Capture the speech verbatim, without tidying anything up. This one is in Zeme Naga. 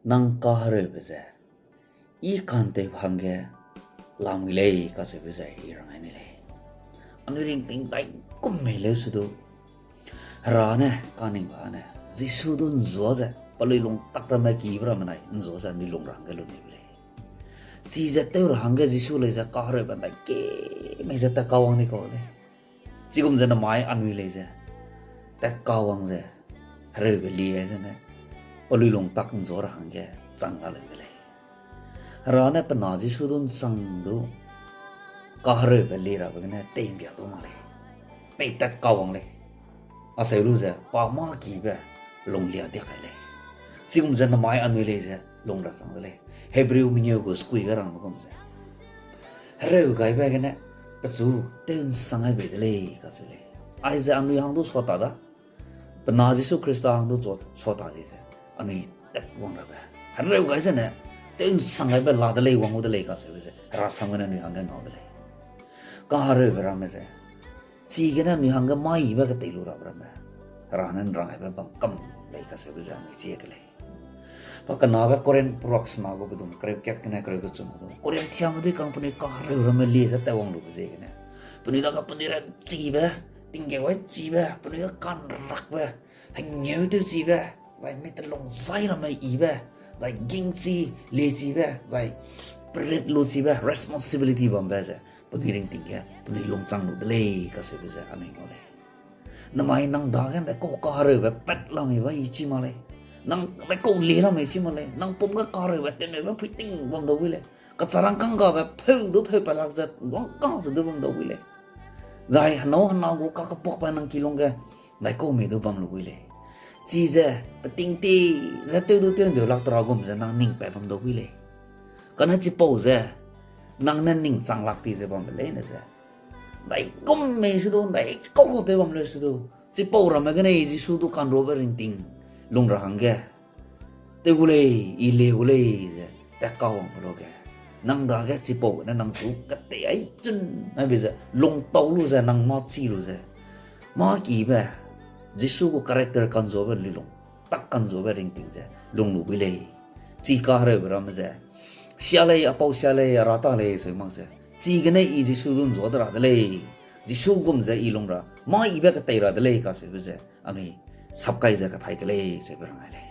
Nang kahereube ze, I kantewbe hangge lamui lei kacheube ze I rang ai ni lei. Anui ringting dai kum mei leu se du, Hera ne kaningbe ne, Jisu du nzua ze, pelui lung tak ramme kibe ramme nai nzua ze anui lung ra hangge lu ni be lei. Chize tew ra hangge Jisu lei ze kahereube dai ke mei ze tat kawang di kau lei. Chigum ze namai anui lei ze, tat kawang ze, hereube lie zene, pelui lung tak nzua ra hangge chang la lei de lei. Hera ne pe na Jisu du nsang du, kahereube lie rabe gene tei'mbia du mak lei. Pei tat kawang lei. Acheu lu ze pa mâ kibe lunglia di kai lei. Chigum ze namai anui lei ze lung ra chang de lei. Hebrew mengeu gu sekui ge rangbe gum ze, hereu gaibe gene pechu tew nsang gai bei de lei kacheu lei. Aize anui hang du sua ta da, pe na Jisu Khrista hang du sua ta di ze, anui tat wang rabe, hereu gai zene tew nsang gaibe la de lei, wang gu de lei kacheube ze Hera sam gene anui hangge ngau de lei. Kahereube ramme ze, chigene anui hangge mâ yibe ketei lu rabe ramme, Hera ne nrang gaibe bam kam lei kacheube ze anui chi ke lei. Pa kenabe Korinth peruak sena gu pedum kereu kat gene kereu kechum du, Korinthiame dui kang penui kahereu ramme lie ze tat wang lube ziegene, penui dage penui ranchibe, tinggeu ai chibe, penui ge kanrakbe, hengeu tew chibe, zai mi telung zai ramme yibe, zai gingchi liechibe, zai perit luchibe, responsibility bambe ze penui ringting ge penui lungchang lu de lei kacheube ze anui ngau lei. Namai nang dage ndaikau kahereube pat lamei ba I chi mak lei. Nang ndaikau lie lamei chi mak lei. Nang pum ge kahereube teneube phuiting bam dau wi lei. Kacharangkâng gabe pheu du pheu pa lak ze wangkâng ze du bam dau wi lei. Zai henâu hena gu kakepuakbe nang kilung ge ndaikau mei du bam lu wi lei. Chize peting ti ze tew du tew ndeu lak tera gum ze nang ning pat bam dau wi lei. Kane chipau ze nang ne ning chang lak ti ze bambe leine ze, ndaigum mei se du, ndaikau kau tew bam leu se du, chipau ramme gene Jisu du kanruabe ringting lung ra hangge tew gu lei, I lie gu lei ze tat kawangbe luage, nang dage chipau gene nang chu ketei ai chun aibe ze lungtau lu ze nang mâ chi lu ze, mâ kibe, Jisu gu character kanzuabe lui lung tak kanzuabe ringting ze lung lu wi lei. Chi kahereube ramme ze, sia lei, apau sia lei, a ra ta lei seu mak ze, chigene I Jisu du nzua de ra de lei, Jisu gum ze I lung ra mâ yibe ketei ra de lei kacheube ze anui sapkai ze kathai ke lei zeube rang ai lei.